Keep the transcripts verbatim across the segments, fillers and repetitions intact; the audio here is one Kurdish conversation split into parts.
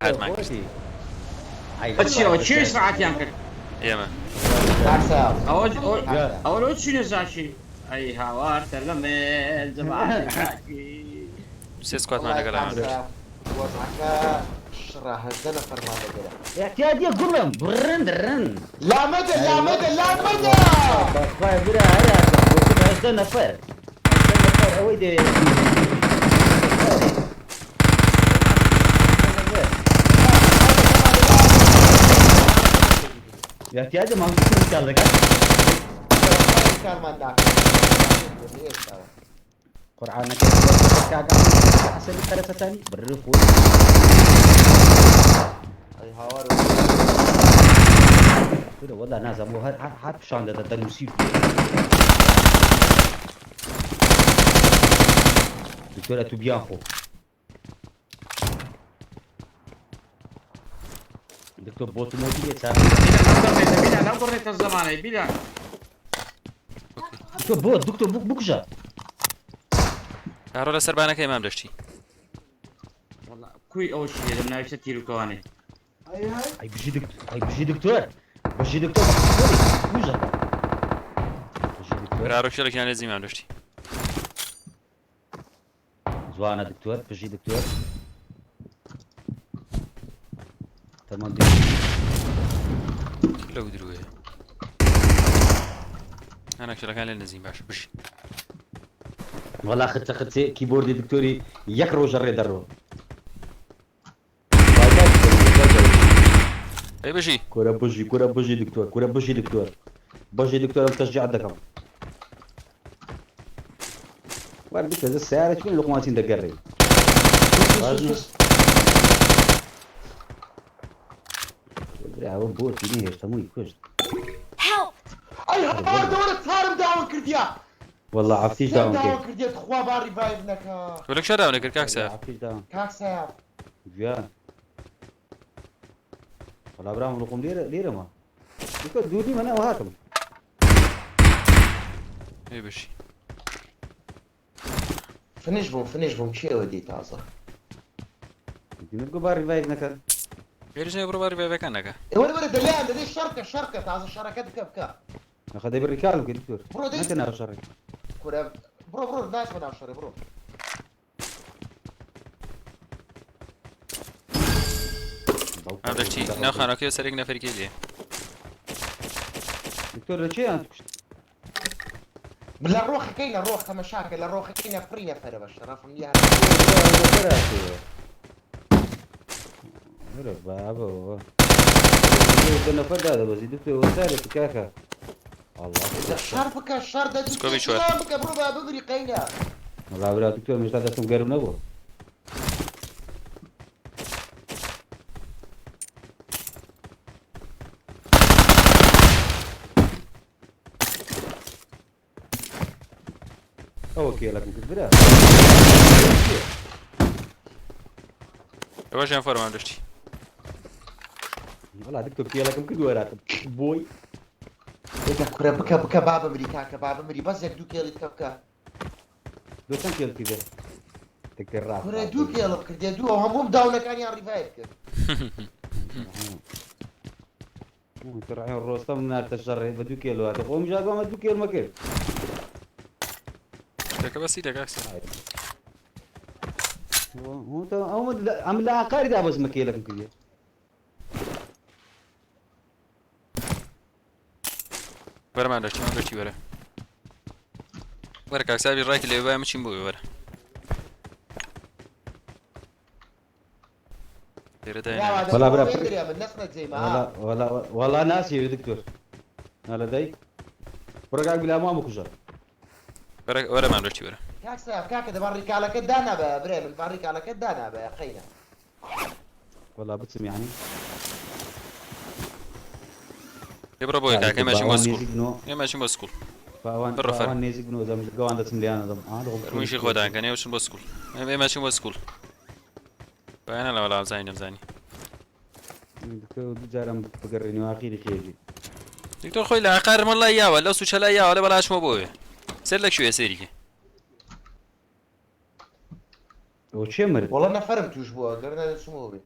هاتمان کرد. ئەچی ئەوە چێ سعاتیان کرد؟ ئێمە. ئەوە ئەوە لۆ چینە زاکی؟ ئەی هاوار تەرلەمێ زەمانی زاکی. سێ سکواتمان لەگەڵ ئەوان دەبێت. وەزعەکە شڕە هەژدە نەفەرمان لەگەڵە. احتیاجیە گوڵم، برن، برن. لامەدە، لامەدە، لامەدە! بەخوای برا هەر هاتم، گوتم هەژدە نەفەر. هەژدە نەفەر، ئەوەی دێ. احتیاجە مانگوستی کار دەکات. کارمان داکات. قورئانەکە کاکە عەسەلی قەرەسەتانی بڕ خۆی. ئەی هاوار. بلە وەلا نازم بۆ هەر هەر هەر پیشان دەدە دەنووسی. دکتۆر ئەتوبیان خۆ. دکتۆر بۆت و مۆتی لێ چاک. بینە، لەو گەڕێتە، بینە، لەو گەڕێتە زەمانەی، بینە. دکتۆر بۆت، دکتۆر بوو، بکوژە. ئەڕۆ لە سەربانەکە ئێمام دەشتی. وەڵا، کوی ئەو شێرە ناویشتە تیرکەوانێ. ئەی بژی دکتۆر، ئەی بژی دکتۆر. بژی دکتۆر، بژی دکتۆر. بژی دکتۆر. برا ڕۆ شێرێکیان لێ زیمان دەشتی. جوانە دکتۆر، بژی دکتۆر. تەمام دێ. لەو دروێ. ئەنا کچەکان لێ نزین باش، بژی. وەڵا خچە خچێ کیبۆردی دکتۆری یەک ڕۆژە ڕێ دەڕۆ. ئەی بژی. کورە بژی، کورە بژی دکتۆر، کورە بژی دکتۆر. بژی دکتۆر، ئەم تەشجیعت دەکەم. وەر بکە، زە سیارە چون لوقماتین دەگەڕێ. باش نیە. برا، ئەوە بۆ تینی هێشتا مووی کوشت. Help! ئەی هەپار دەوەرە چارم داون کردیا. وەڵا عەفتیش داون کرد. داون کردیا، تخوا با ریڤایڤ نەکا. ولک شەر داون کرد، کاک سەیاف. عەفتیش داون. کاک سەیاف. گویان. وەڵا برام، لوقم لێرە، لێرە ما. دکتۆر، دوور نیمە، نە، ئەوە هاتم. ئێ بشی. فنش بووم، فنش بووم، چی ئەوە دی تازە؟ دینە گو با ریڤایڤ نەکەن. هێرش نەبڕۆ با ریڤایڤەکان نەکە. ئێ، وەرە، وەرە، دەلیان دەدەی شەڕکە، شەڕکە، تازە شەڕەکە دکە بکە. نەخە دەبێ ڕیکارم کرد، دکتۆر. بڕۆ دەی. نەکە ناو شەڕێک. کورە، بڕۆ، بڕۆ، ناچمە ناو شەڕێ، بڕۆ. ئەم دەشتی ناو خانەکەی سەرێک نەفەرێکی دێ. دکتۆر، لە چێ یان کوشت؟ لە ڕۆخەکەی، لە ڕۆخ تەمەشاکە، لە ڕۆخەکەی نەفڕی نەفەرە بە شەڕەفم نییە. بابە. دە نەفەر دادەبەزی، دکتۆر، وەسارێکی کاکە. ئەڵڵا. شەڕ بکە، شەڕ دە، سکۆبی چوار. سلام بکە، بڕۆ با بمری قەینا. وەڵا برا دکتۆر، من هێشتا دەستم گەرم نەبوو. ئەوە کێلەکم کرد، برا. ئەوە ژیان فەرمان دەشتی. وەڵا دکتۆر، کێلەکم کرد، وەراتم. بۆی. ئێکە کورە بکە، بکە، با بمری کاکە، با بمری. بەس یەک دوو کێڵی بکە، بکە. دو چەند کێڵ کردێ؟ تکتر ڕاست. کورە دوو کێڵم کردێ، دوو، ئەو هەموو داونەکانیان ڕیڤایڤ کرد. تڕعی ڕۆستەم نارتە شەڕێ، بە دوو کێڵ هاتە. خۆم ژاگوامە دوو کێڵمە کرد. دەکە بەسی دەکە ئەکسە. ئەو من لە ئاقاری دا بەس مە کێلەکم کردێ. وەرە مادەشتی، مادەشتی وەرە. وەرە کاک سابی ڕایکی لێ وایە مچین بۆ وەرە. لێرە دای ناوە ناوە. وەڵا برا، دەست وەڵا، وەڵا، وەڵا ناسی دکتۆر. نالە دای. بڕۆ کاک بلا مام بکوژە. وەرە، وەرە مادەشتی وەرە. کاک ساف، کاکە دەبا ڕیکالەکە دانابە، برێ من با ڕیکالەکە دانابە، قەینە. وەڵا بچم یعنی. لێ بڕۆ بۆ یەکاکە، ئێمە چین بۆ سکوڵ. ئێمە چین بۆ سکوڵ. بڕۆ فەر. نێزیک بنۆ، دەم گەوان دەچم لیان دەم. ڕوشی خۆتان کەن، ئێمە چین بۆ سکوڵ. ئێمە چین بۆ سکوڵ. بەیانە لە وەڵام زانی دەمزانی. دکتۆر دوو جارم بگەڕێنی و ئاخیری خێری. دکتۆر خۆی لە ئاقار مەڵای یاوە، لەو سوچە لای یاوە، لە بەڵاشمە بۆیە. سەر لە کوێ سێریکە. ئەو چێ مرد؟ وەڵا نەفەرم توش بووە، گەر نەدەچمەوە بێ.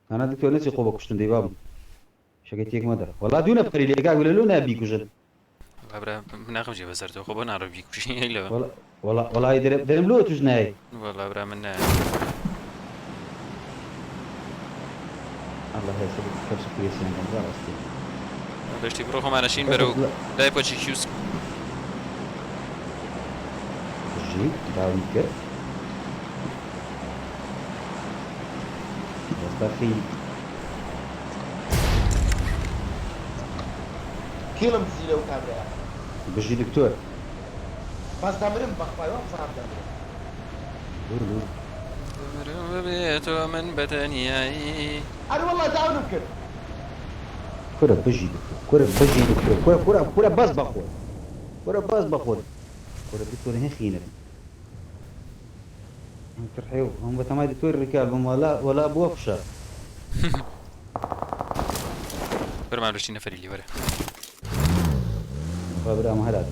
Kana diktor neçî xwe bikuştin dê babim. Şeketiyek me der. Wala dû neferî lê gak bile lû ne bîkujin. Wala bira, min naxim jê veser to, xwe bo naro bîkujî, eyle be. Wala, wala, wala derim, derim lû tu ji neyê. Wala bira min ne. Allah hesabı kevşe kuyesinden de rastı. Beştî bro xwe me neşîn bero. Dayê poçî kiyus. Jî, dawî kir. Westa xî. Kîlim zîle û kabre. Bijî doktor. Bas demirim, bak, bak, bak, zaf demirim. Dur, dur. Demirim ve bê to min beteniyayî. Erê wallah, dawî kir. Kure bijî doktor. Kure bijî doktor. Kure, kure, kure bas bak xwe. Kure bas bak xwe. Kure doktor hin xîne. Em tirhê û em ve temay di tu rikal bim, wala, wala bi we fişar. Were, me riştî neferî lî, were. Xwe bira me helal.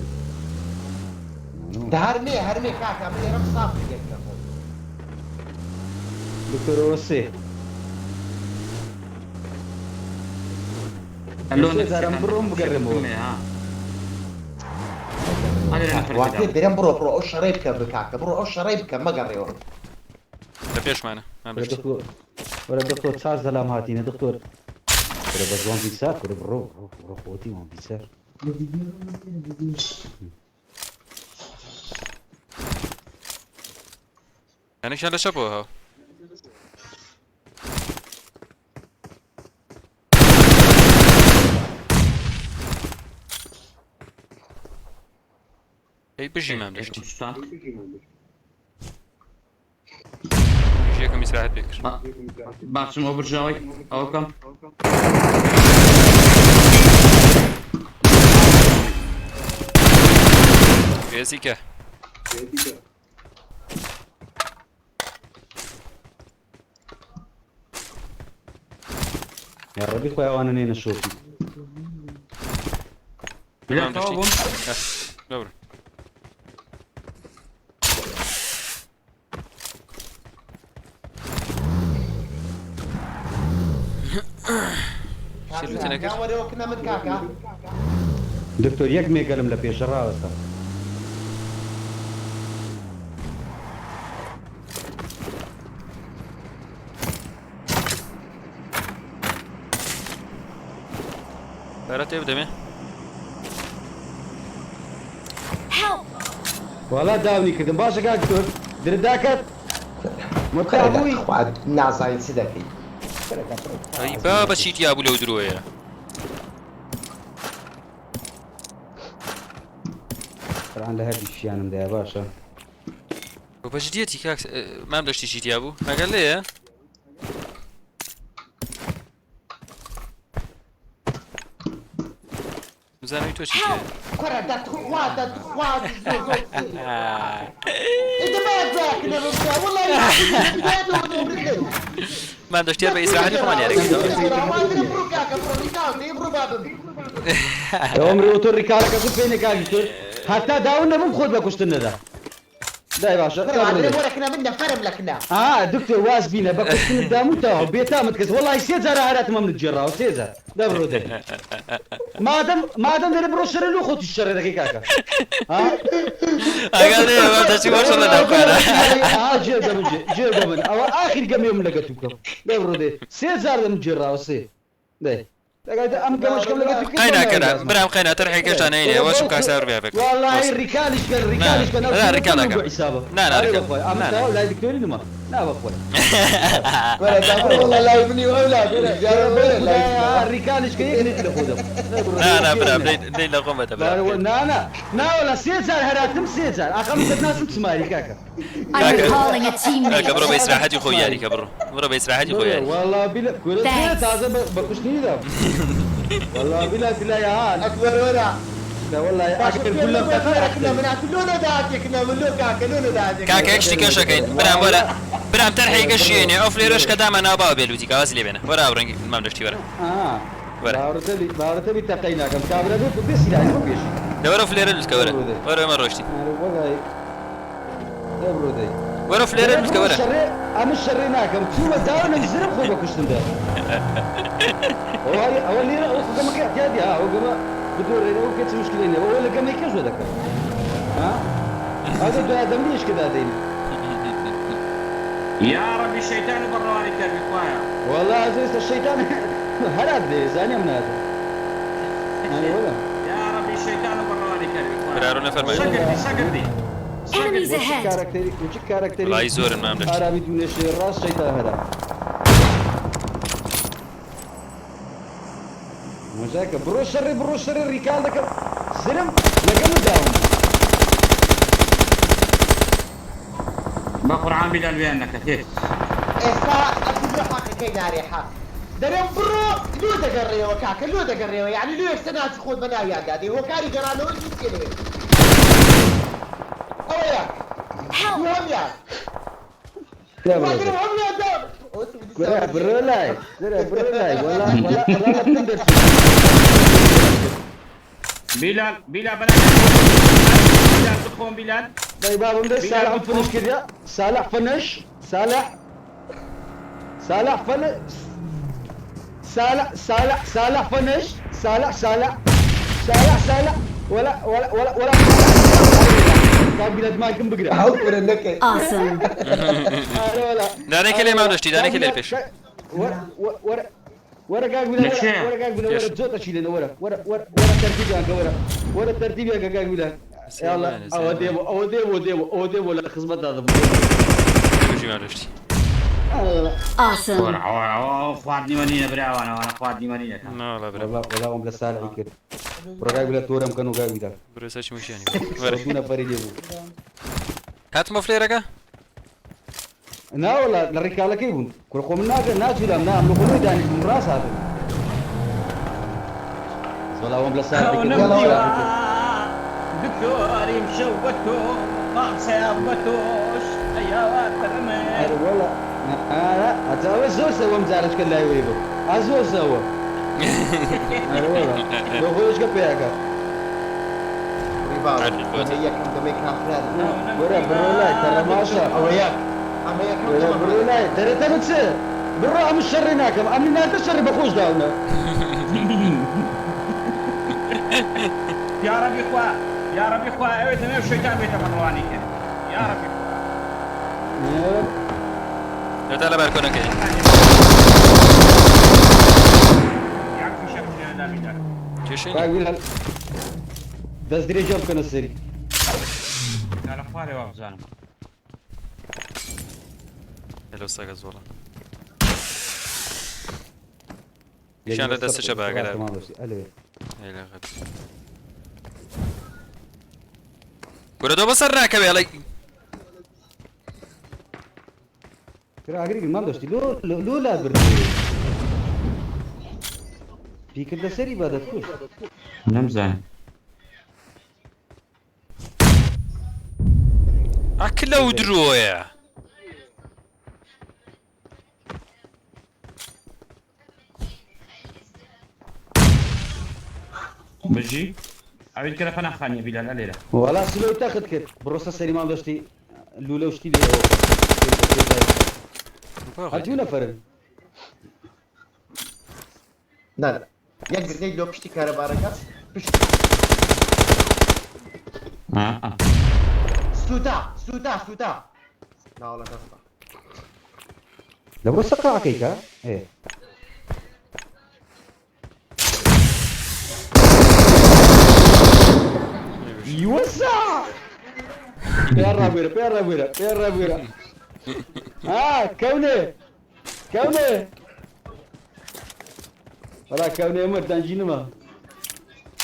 Di hermê, hermê kaka, min êrem saf dike kira xwe. Doktor Osê. Elo, Osê, nefsê zaram ben birom nefsê bigerim o. Bitirme ha. Hadi lan, Fatih, hadi lan. Berem bro, bro, o şerê bike, bi kaka, bro, o şerê bike, megerê o. Li pêş me ne, em Were diçin. Doktor, were doktor, çar zelam hatîne, doktor. Were bes wan bîser, were bro, bro, bro, xotî wan bîser. Yani şöyle çap o ha. Ey, bijî me em deştî. Usta. Bijî yekem îstirahet pê kir. Ba-, başım o burcu away, awkam. Ezike. Ya Rebî xwe ewana nêne şopî. Bilal, tamam, tamam, düştü. Heh, doğru. Şirî tenekir. Doktor, yek mêgelim li pêş rawesta. Berat ev demê. Help! Wala dawnî kirdin. Baş e, kak doktor. Diri daket. Mutla bûyî. Xwe nazayî çi dekî. Ay baba, çîtiya bû lew diroye. Quran li her dişiyanim de ya, baş e. Baba cidiyetî kak, e, mem deştî ciddiya bû. Heger lê ye. Zanî tu çi diye. Kura, dat xwa, dat xwa, zor, zor. Ê, de me zek ne bim, wallahî. Mem deştî be îsrahatî xwe man yere. Bro, kaka, bro, rîkal, ne, bro, babim. Te umrê otur rîkal, kaka, tu pêne kak, tu. Hatta dawin nebim, xwe be kuştin neda. Dayê baş e. Bira, adrê bore kine min, neferim le kine. Aa, doktor, waz bîne, be kuştin damû te, bê ta min dikes. Wallahî sê cara heratim em li cêra, sê car. Dev rode. Madem, madem dere bro şere lo xwe tu şere deke kaka. Ha? Aga ne, ben de çi boş ona da para. Aa, cê de min, cê, cê de min. Ama axir gemê min lege tu. Dev rode. Sê car de min cêra, sê. Dê. Dega de em gel, em gel, Qeyna kena, biram qeyna, terhê keşa neyne, ewa şu kasar vê vek. Wallahî rîkaliş ken, rîkaliş ken. Na, na, rîkal nakem. Na, na, rîkal. Am ta lay doktorî nima. Na bak koy. Kore da, wallahî lay bini, wallahî bini. Ya, rîkaliş ken, yek ne bile xodem. Na, na, biram, lay, lay la xome te, biram. Na, na. Na, wala sê car heratim, sê car. Axam te nasıl çimarî kaka. I'm recalling a teammate. Kaka, bro, be îsrahetî xwe yarî ke, bro. Bro, be îsrahetî xwe yarî. Wallahî bîla, kure taze be, be kuştî da. Wallahî bîla, bîla ya. Ekber wera. Da wallahî, ekber kullem kaka. Min atlo ne da tek, ne lo kaka, lo ne da tek. Kaka, ek ştî keşa keyin. Biram were. Biram terhê keşiyê ne. Of lê reşke dama naba belûtî ka, ez lê bene. Were abrengî, mam deştî were. Aha. Were. Bawer te bî, bawer te bî, te qey nakem. Kabire bî, bi, bi silahê xwe pêşî. De were filêre lût ke, were. Were, me roştî. Were, were. Dev rode. Were flêrê min dike, were. Şerê, em şerê nakim. Çûme dawine zirim xwe bikuştin de. O hayır, o lira o gama ke ihtiyacı ha, o gama bu doğru o keç müşkile ne. O öyle gama keç öyle. Ha? Hadi dua adam ne iş kadar değil. Ya Rabbi şeytanı barrawani kerbi kuaya. Vallahi aziz de şeytan herhalde zanim ne adı. Yani oğlum. Ya Rabbi şeytanı barrawani kerbi kuaya. Biraro nefermayî. Şakirdi, şakirdi. Enemies Küçük ahead! karakteri, küçük karakteri. Wala zor in, Mem Reştî. Arabi dûneşê rast şeytan herhalde. Muzaka, bro şerê, bro şerê, rîkal dike. Zirim, leke min dawin. Bak Kur'an Bilal beyan neke. ئێستا ئەتوو حەقەکەی نارێ حەق دەرێم بڕۆ لۆ دەگەڕێەوە کاکە لۆ دەگەڕێەوە یعنی لۆ یەکسە ناچ خۆت بە ناویاندا دێ هۆکاری گەڕانەوە نیستێنێ ئەوەیە Help! دووەمیان Kura bro lay, kura bro lay. Wala, wala, wala, wala, Bilal, Bilal bana Bilal, bixon Bilal. Dayı babam da Salih finish kiriyor. Salih finish. Salih. Salih finish. Salih, Salih, Salih finish. Salih, Salih. Salih, Salih. Wala, wala, wala, wala. Kalk Bilal, malkım bıgıra. ئەو پرندەکە Awesome! Hadi wala. Danekê lê Mem Reştî, danekê lê pêş. Wara, wara, wara, wara gag bile, Neşe. wara, wara gag bile, Geç. wara zot açıyla, wara, wara, wara, wara tertip yanka, wara, wara tertip yanka gag bile. Ya Allah, Selam, awa selam. devo, awa devo, devo, awa devo, la xizmet lazım. Bujî Mem Reştî. Allah. Awesome! Xwar, awa, awa, xwar dîmanî ne bira wana, wana xwar dîmanî ne. Na wala bira. Wala, wala, wala, salih kir. Wara gag bile, torem kanu gag bile. Bira saç muşiyani. Were. Sorduna pari devo. Hat mo flêreke? Na wala, li rîkalekê bûn. Kur xwe min nake, naçî lam, na, em li xwe danî, min rast hatin. Wala, wan bila sar Xew dikir, ne wala, diwa. wala. Doktor îmşew beto, qamseya betoş, eyawa tereme. Her wala. Ha, ha, heta we zor se wem zarişke lay wê bo. A zor se we. Her wala. Bo xwe ke peyaka. ڕیباو Hadi, دەمەی یەکەم دەمەی کافران Were, bro lay, teremaşa. ئەوە یەک ئەمە یەکەم Were, دەمە bro lay, derete mi çi? Bro, em şerê nakim, em nate şerê bi xwe ji dawine. Ya Rabbi xwa, ya Rabbi xwa, evet, ne şeytan bête barrawani kin. Ya Rabbi xwa. Ya. Heta li ber konekê. Yak fişek şöyle bir yak. Kêşî. Bak Bilal. Dest dirê cem kene serî. Kara fare var zanim. Hello, saga zola. Nişan da destê çep agere. Tamam, dostum. Alo. Hele xet. Gure do basar nake be alay. Kira agirî girman doştî. Lo, lo, lo la bir. Pîkir de serî ba de kuş. Nemzan. Akila udroya. Bijî. Ew kere fena xaniye Bilal, elêre. Wala silo te xit kir. Birosa serî man doştî. Lûle û ştî lê. Hadi neferin. نه نه یەک گرنەی لۆ پشتی کارەبارەکە پشت Ha. سووتا سووتا سووتا ناوەڵە دەستە لە بۆ سەقا ئەکەیکە؟ ئێ. What's up? پێ ڕابێرە، پێ ڕابێرە، پێ ڕابێرە. ها، کەونێ. کەونێ. وەڵا کەونێ ئەمە دەنگی نما.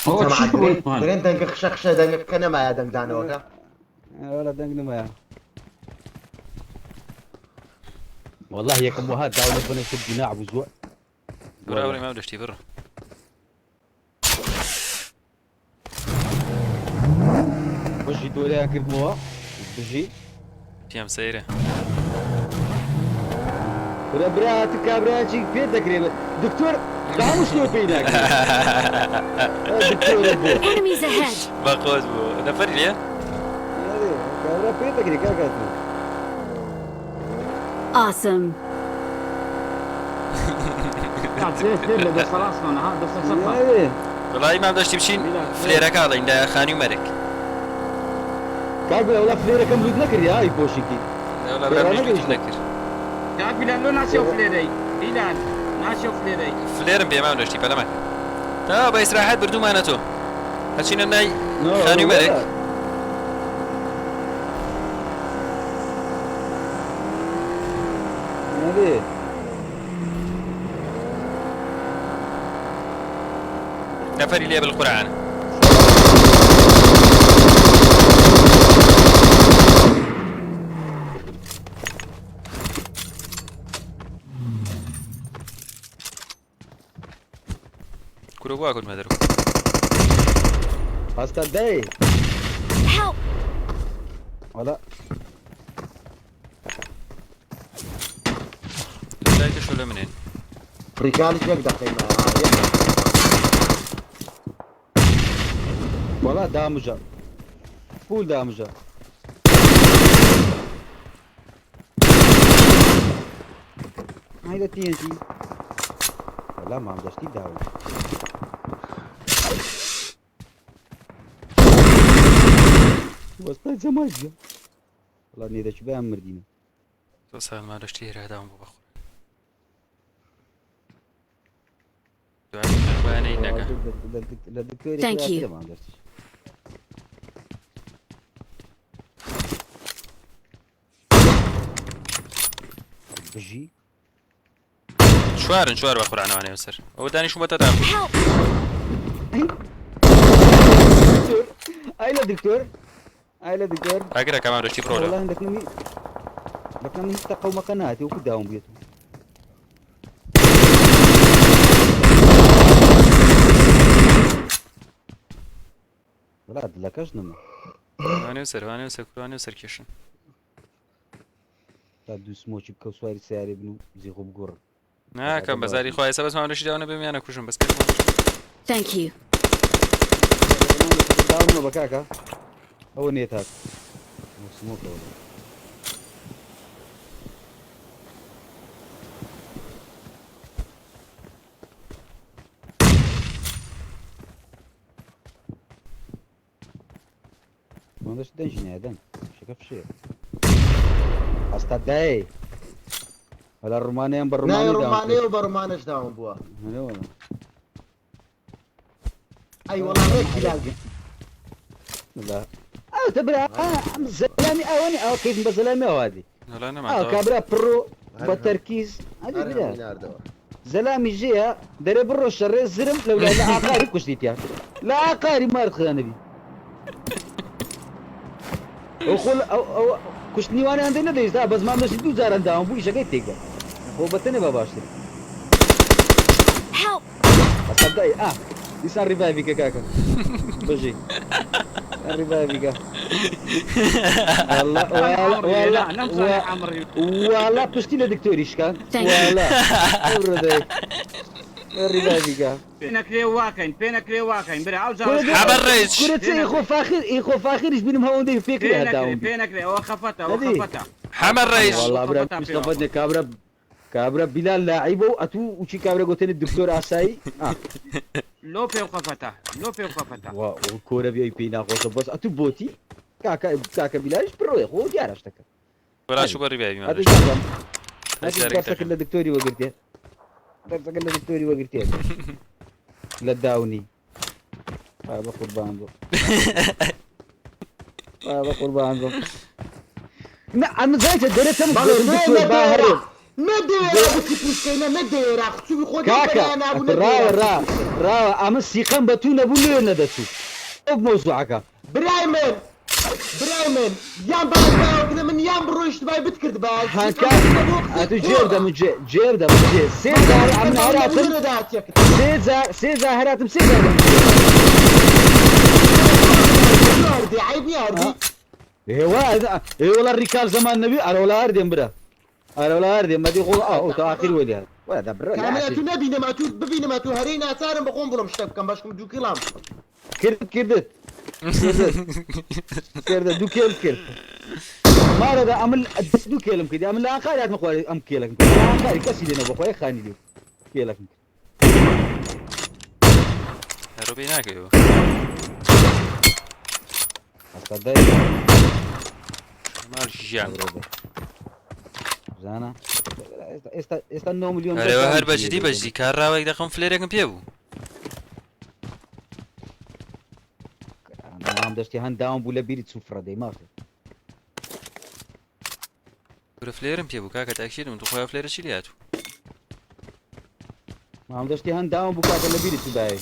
O çi تەماعەت kurt man. درێن دەنگە خشە خشە دەنگەکە نەمایە دەنگدانەوەکە وەڵا دەنگ نمایە. والله یەکەم وەها داو لە بنە شت گوناح بوو زۆر. Bura, bura, Mem Reştî, bura. بژی دۆریان کردمەوە. بژی. پیام سەیرە. برا برا، تو کابرایەکی پێ دەکرێ. دکتۆر بە هەموو شتۆ پێی ناکرێ. دکتۆرە بۆ. Enemies ahead! بە قۆز بوو. نەفەری لێ؟ کابرا پێ دەکرێ کاکا تو. Awesome. Ya, zêr, zêr, lê destxelas mane, ha, destxelas. Wela îmam daştî biçîn flêreke aleyîn de xanî û merek. Kak bile, wela flêrekem lût nekir ya, î poşîkî. Wela ben lût nekir. Ya Bilal, lo nasıl flêrey? Bilal, nasıl flêrey? Flêrim pê îmam daştî pelemek. Ta ba îsrahet birdû mane to. Heçîne ney xanî û merek. Nerê? Neferî lê bil Qur'an. Kuro bu akut medero. Hasta dey. Help! Wala. Dayke şöyle minin. Rîkal yek deqeyme. Ha, yek deqeyme. Wala damuca. Full damuca. Hayda T N T. Wala mam daştî dawo. Wasta cemaat ya. Wala nêde çi be em mirdîne. Sağ olun, ben daştî yere adam bu bak. Dua etmeye bayanı indaka. Thank you. Bijî. Çuar in, çuar be Qur'anê wane ser. O danî şuma te da. Help! Aile doktor. Aile doktor. Agir e, kamera çî pro. Wallahi lek nemî. Lek nemî hiç teqew meqe nehatiye, wekî dawam bûye tu. Wala dilekaş nime. Wane ser, wane ser, Qur'anê ser keşin. Ta du smoçî bikew swarî seyarê bin û zî xwe bigurin. Ne, kam bezarî xwe hesaba, ez mam reşî dawne bim yana kujim, bes kes mam reşî. Thank you. Dawno be kaka. Ew nêt hat. Ew smoke ew. Mandaş den jî neden? Şaka fişe. Hasta dey. Hala Romanya yan ber Ne Romanya Romanya û ber Romanya ji dawam bûa. Ne wala. Ay wala rek Bilal. Wala. Ew te bira, a, em zelamî ew ne, ew keyfim be zelamî ew hadî. Wala ne Ew ma. ka bira pro, be terkîz. Hadi bira. Zelamî jê ya, dere biro şerê zirim, lewla la aqarî kuştî tiya. La aqarî mar xanibî. O xul, o, o, kuştnî wane hende ne de, bes mam da du caran dawam bû, îşekê têk be. Xwe be tenê be baştir. Help! Hesab dayê, ah. Dîsan revive ke kaka. Bijî. Revive ke. Wala, wala, wala, wala piştî le doktorî şika. Thank you. Wala. Burada. Revive ke. Pênekirê wakeyn, pênekirê wakeyn. Bira, ew Kure zar. Haber reis. Kure çi, îxo faxir, îxo faxir, îş binim ha onde pêkirî heta Pênekirê, onde. Pênekirê, ew xefeta, ew Hadi. xefeta. Hemen reis. Wala bira, Xefeta pişt pêwa. xefet ne kabra. Kabra Bilal laîb o, etu uçî kabra gotene doktor asayî. Ah. Lopê xefeta, lopê xefeta. Wa, o kore bir peyna xoşa bas. Etu botî. Kaka, kaka Bilal iş pro, xo diyar aştaka. Bırak şu bari vereyim Hadi abi. tamam. Hadi Eşler derse gidelim. kille doktori ve girdi. Derse kille doktori ve girdi. La dawni. Baba kurban bu. Baba kurban bu. Ne, anı zaten dere tam Bana gördüm ne doktor ne Bahar. dera. Ne dera bu tipmiş keyne ne dera. Kutu bir koca Kaka, kayana bu ne ra dera. Ra ra ama sikan batu ne bu ne ne de tu. O mevzuaka. Birayê min! Birayê min! Yan bana dayokine min yan bi roj divay bitkirdi be. Hanka, a tu cêr de min cê, cêr de min cê. Sê zar em ne heratim. Sê zar, sê zar heratim, sê zar de min cê. Erdî, eyb niye erdî? Ê wa, ê wala rîkal zeman nebî, ara wala erdê bira. Ara wala erdê, me dî xo, a, o ta axir welî. Wala da bira. Kamera tu nebînim, tu bibînim, tu herî naçarim bi xon bulum şte bikim, başkim du kilam. Kirdit, kirdit. Kirdit. Kirdit, du kêm kir. Anqara da em li dest du kêlim kedi. Em li Anqara hat me xwar em kêlekin. Anqara kesî lê ne bo xwe xanî lê. Kêlekin. Hero bê nake yo. Hasta dayı. Mal jiyan. Zana. Esta, esta, esta no milyon. Hare her becidî becidî. Kar rawek de xum flerek pê bû. Mam deştî han down bû le bîrî sufra dey mafê. Kure flerim pê bû kaka, te ekşîdim, tu xwe flere çî lê hatû. Mam deştî han down bû kaka le bîrî tu dayê.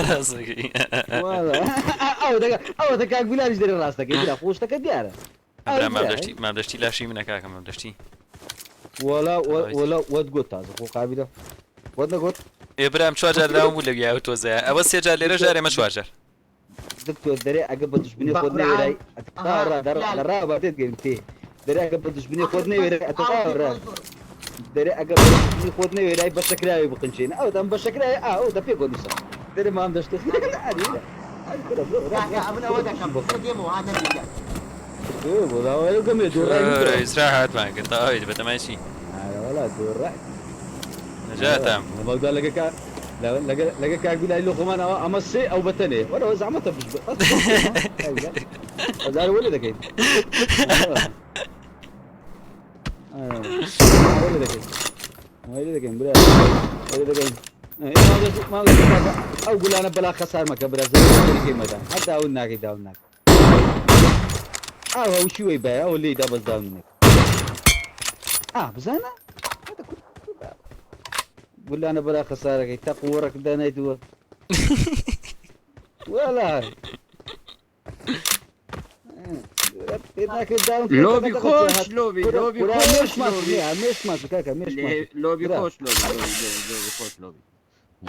Rast dikî. Wala. Ew de, ew de kak Bilal ji derê rast dike, bira xweş dike diyar e. Bira, Ew mam bira. Deştî, mam deştî laşî min e kaka, mam deştî. Wala, we-, Haydi. Wala, we digot taze, xwe qabîle. We digot. Ê bira, em çar car down bû le ya, ew toze ya. Ew sê car lêre jarê me çar car. Doktor, derê ege bi duşminê xwe Bak, nêwêray, Kur'an. Aha, ra, ra, Bilal. Ra, ra, ba, tê digerim, tê. Derê ege bi duşminê xwe nêwêray, ra, ra. Derê ege bi duşminê xwe nêwêray, beşekirayê biqinçên. Ew dem beşekirayê, a, ew de pê gonîsa. Derê mam deştê. Hadi, hadi, hadi, bırak, bırak, bırak. Kanka, amına o da kam. Bak. Kısa diyeyim o, ha, ne diyeceğim? Ee, bu da öyle gömüyor, dur, Şöyle dur. Israhat ben, git, daha iyiydi, betemezsin. Yani, valla, dur, bırak. Necatem. Bak da lege ka, lege, lege, lege ka gula ilo xuman ama, ama sê ew betenê. Wala o zahmet e bişbe. Bas, bas, bas. Ay, ya. Azar wele de kayın. Ay, wele de kayın. Wele de kayın, bira. Wele de kayın. Ay, ma da, ma da, ew gulane bela xesar meke, bira. Zerre kayın meda. Hatta ew nake, da ew nake. Ew, ew çi wey be, ew lê da bas da ew nake. Ah, bizana? Hadi kur, kur be. Gulane bela xesar kayın. Tak uğrak da neydi o? Wala. Lobî xweş, lobî, lobî xweş, lobî. Lobî xweş, lobî, lobî, lobî, lobî, lobî xweş, lobî.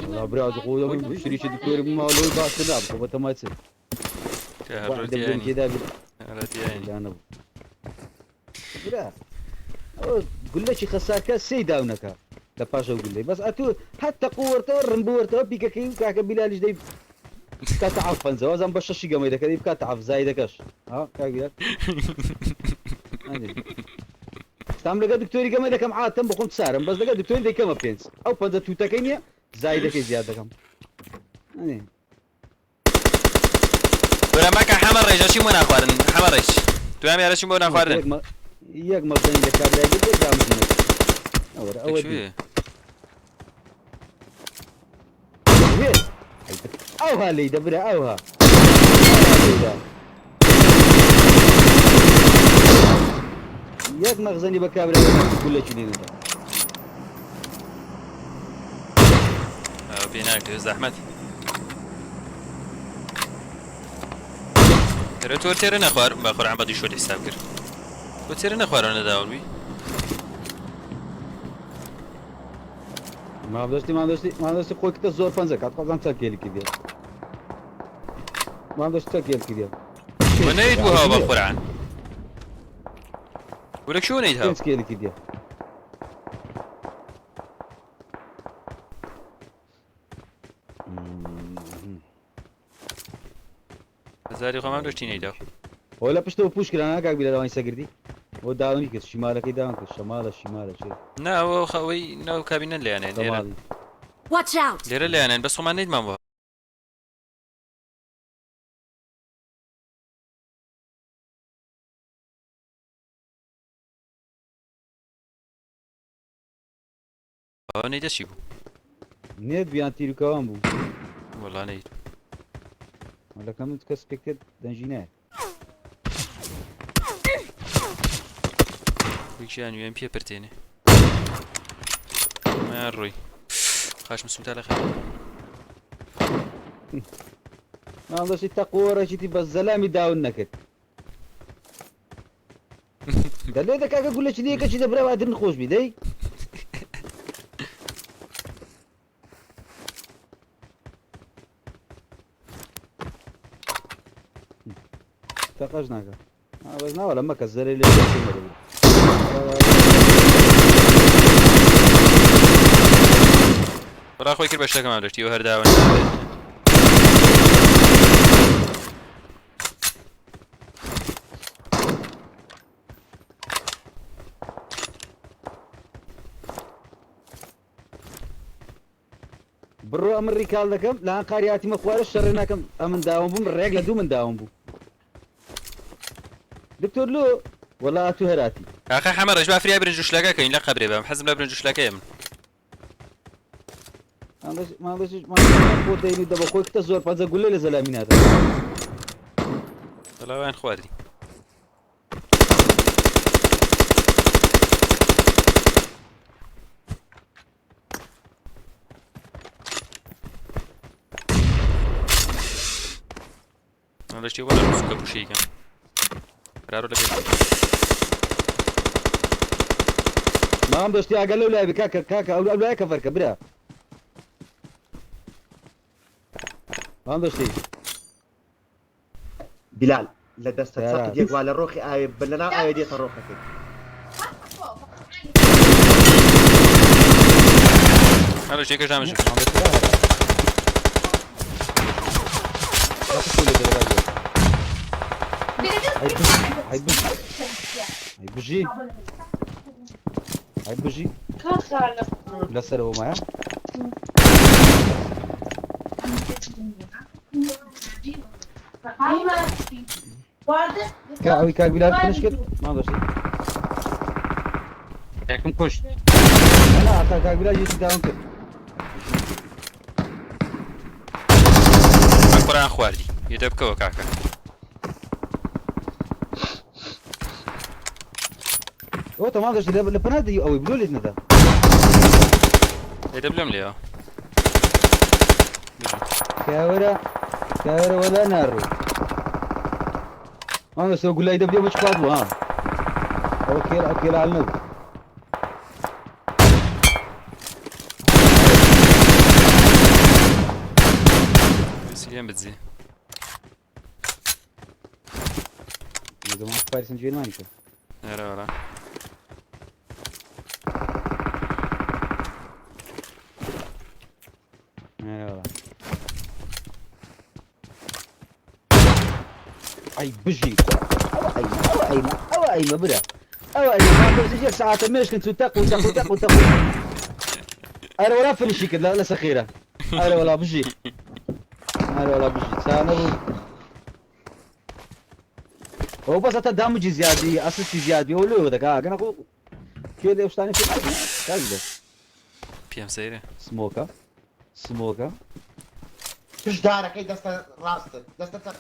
Wala bira, ez xwe da sirî çi diktorim ma lobî baş ne bu, bu temaçı. Wahde bir keda bir. Bira. O gulle çi xesar ke sey dawneka. Te paşa o gulle. Bas atu hatta quwwete rimbu werte pîkekî kake Bilal ji dey. Kata af penze, wazan beş şeşî gemê deke, kata af zayde keş. Ha, kak Bilal. Hadi. Tam lege doktorî gemê dekem a tem bixum sarim. Bas lege doktorî de kema pênc. Ew penze tu tekeniye, zayde ke ziyade dekem. Hadi. Bira meke heme rêj, çi mona xwarin, heme rêj. Tu hem yara çi mona xwarin. Yek ma, yek ma zayde ke bira git, devam etme. Awara, awara. Wê. Ew ha leyde bira, ew ha. Ew ha leyde. Yek mexzenî be kabire, gule çi dînin de. Ew bîna tu zehmet. Tere tu têre nexwar, be Qur'an be dişo hesab kir. Tu têre nexwar, ne dawr bî. Mavdaştî, mavdaştî, mavdaştî koy kite zor panzer kat, kazan çak gel ki diye. Mavdaştî çak gel ki diye. Bu neydi bu hava Kur'an? Burası şu neydi hava? Genç gel ki diye. Hmm. Zarî xwe mam doştî neyda. Ola pişto pûş kirin, ha, kak bîle dawayî segirdî. O dawinî kir, şimalekî dawin kir, şimala, şimala, çi? Na, o xa-, wî, na, o kabîne leyane, lêre. Tamam. Watch out! Lêre leyane, bes xwe man neydi mam bu. Aa, neyde çi bû? Nêt biyan tîrûka wan bû. Wala neyt. Wala ka min tu kes pêk tê denjîne. Wî kişiya nû em pê pirtêne. Me rûy. Xaş min sûtale xeyr. Yanlış teqora jî bes zelamî dawin nekir. Delê de kaka gule çi diye keçî de bira din xweş bî dey. Te qej naka. Ha, bes na wala meke zerê lê çekê me de. Bira xwe kir beşteke me deştî, her dawen. Bro, em recall dekim, li Enqarê hatîme xware şerê nakim. Em min dawam bûm, rêk li dû min dawam bû. Doktor Lo, wela tu her hatî. Kaxa Hemar, ji bo firîya birin juşleke ke, in le qebrê be. Em hezim le birin juşleke ye min. Mabes, mabes, mabes, xwe deyni de xwe kite zor, panze gule le zelamîna de. Wela wen xwardî. Lan leştê wala rûsûka pûşeyî ke. Raro le bê. Mam doştî, agel ew layê bi kaka, kaka, ew, ew layê kefer ke, bira. Mam doştî. Bilal, li destê çeqî yek wa li roxê ayê, bi li nav ayê dê te roxekê. Halo, çêke jam jim. Ay bijî. Ay bijî. Ay bijî. Ay bijî. Kaç tane? La ser o maya. Ka ew kak Bilal finish kir. Ma baş. Yakim koş. Ana, ka kak Bilal yeti down kir. Bak, Kur'an xwardî. Yedep ko kaka. O tamam da işte, le, le pına da ew blo lê neda. Ê de bilem lê ya. Kawera, kawera wala naru. Ama so gulay da biliyor mu çıkart bu ha. Okey, okey, alnı. Silyen bizi. Ne zaman Paris'in cüyeni aynı şey. Nere var ha? Nere var ha? Ay bijî. Ew eyme, ew eyme, ew eyme bira. Ew eyme, ben bir yek saate meşkin tu tak, tak, tak, tak. Ara wala finişi kir, la, la sexira. Ara wala bijî. Ara wala bijî. Sana bu. O bas hatta damage ziyade, asist ziyade. O lo da ka, kana ko. Kê de üç tane şey. Kaç de? P M seyre. Smoke'a. Smoke'a. Pişt darekê deste rast e. Deste çep e.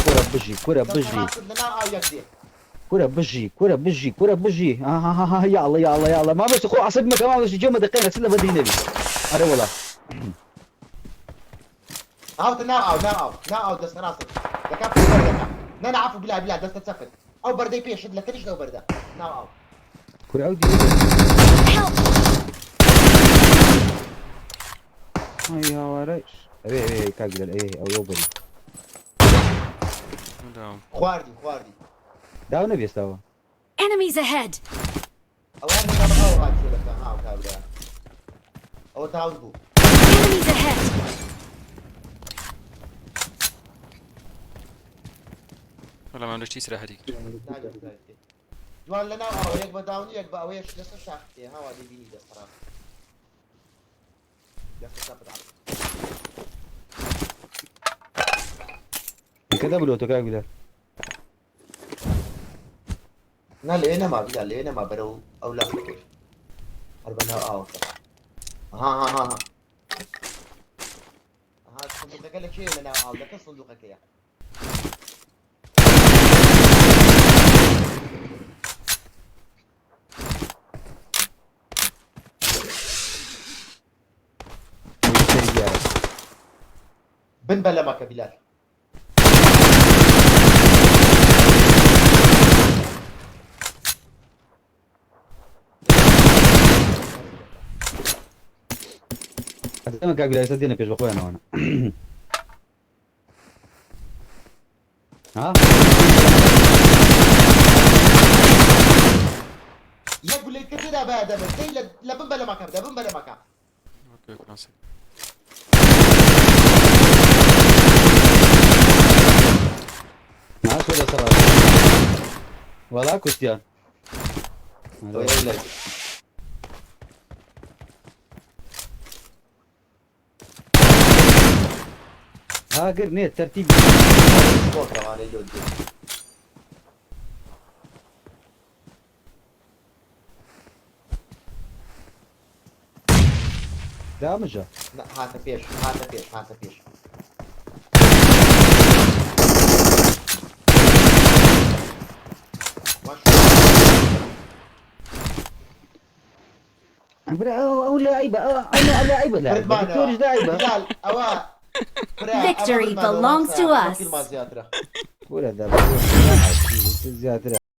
Kura bijî, kura bijî. Deste rast e, li nav aw yek dê. Kura bijî, kura bijî, kura bijî. Ha, ha, ha, ha, ya Allah, ya Allah, ya Allah. Ma bes xwe asib me, tamam, bes cem de qeyna, sile bedî nebi. Are wala. Aw, te nav aw, nav aw, nav aw, deste rast e. Deka pê ber deka. Ne, ne, afu bila, bila, deste çep e. Ew berdê pê şid, letir işte ew berde. Nav aw. Kur ew diye. Help! Ay ya, var. Eve, eve, eve, kalk gidelim, eve, eve, eve. Tamam. Xwardî, xwardî. Daha ne bir estava? Enemies ahead! Ew her nîna bi ew hat şöyle ha, ew kabile. Ew tawz bû. Enemies ahead! Wala me em leştî sira herî kir. Nagel zaytê. Ciwan li nav aw, yek bi dawnî, yek bi ew yek lese şaxtê. Hawa dê bînî dest xera. Dest xera bi dawnî. Dikkat et, bu otogar güler. Na lê nema, bila lê nema, berew ew laf dikir. Her bena aw. Aha, aha, aha. Aha, sinduqeke li kê ye, nav aw, deke sinduqeke ye. Bin belemeke Bilal. Hadi hemen kalk Bilal, sen diğerine peş bak, koyana ona. Ha? Ya gulê kete de be adamı. Değil, la bin belemeke, la bin belemeke. Okey, okey, nasıl? Ha, şöyle sana. Valla kuştuya. ئەوە یەک لای. ها، گر نیە، تەرتیب. Smoke ئەوانەی لۆ دێ. دامجە. نە، هاتە پێش، هاتە پێش، هاتە پێش. وەش. برا، ئەو، ئەو لە عیبە، ئەو، ئەو لە عیبە لە عیبە. دکتۆرش لە عیبە. بلال، ئەوە. برا، ئەوە Victory بلمانەوە belongs to us. فیلما زیاترە. ولا دا، زیاترە.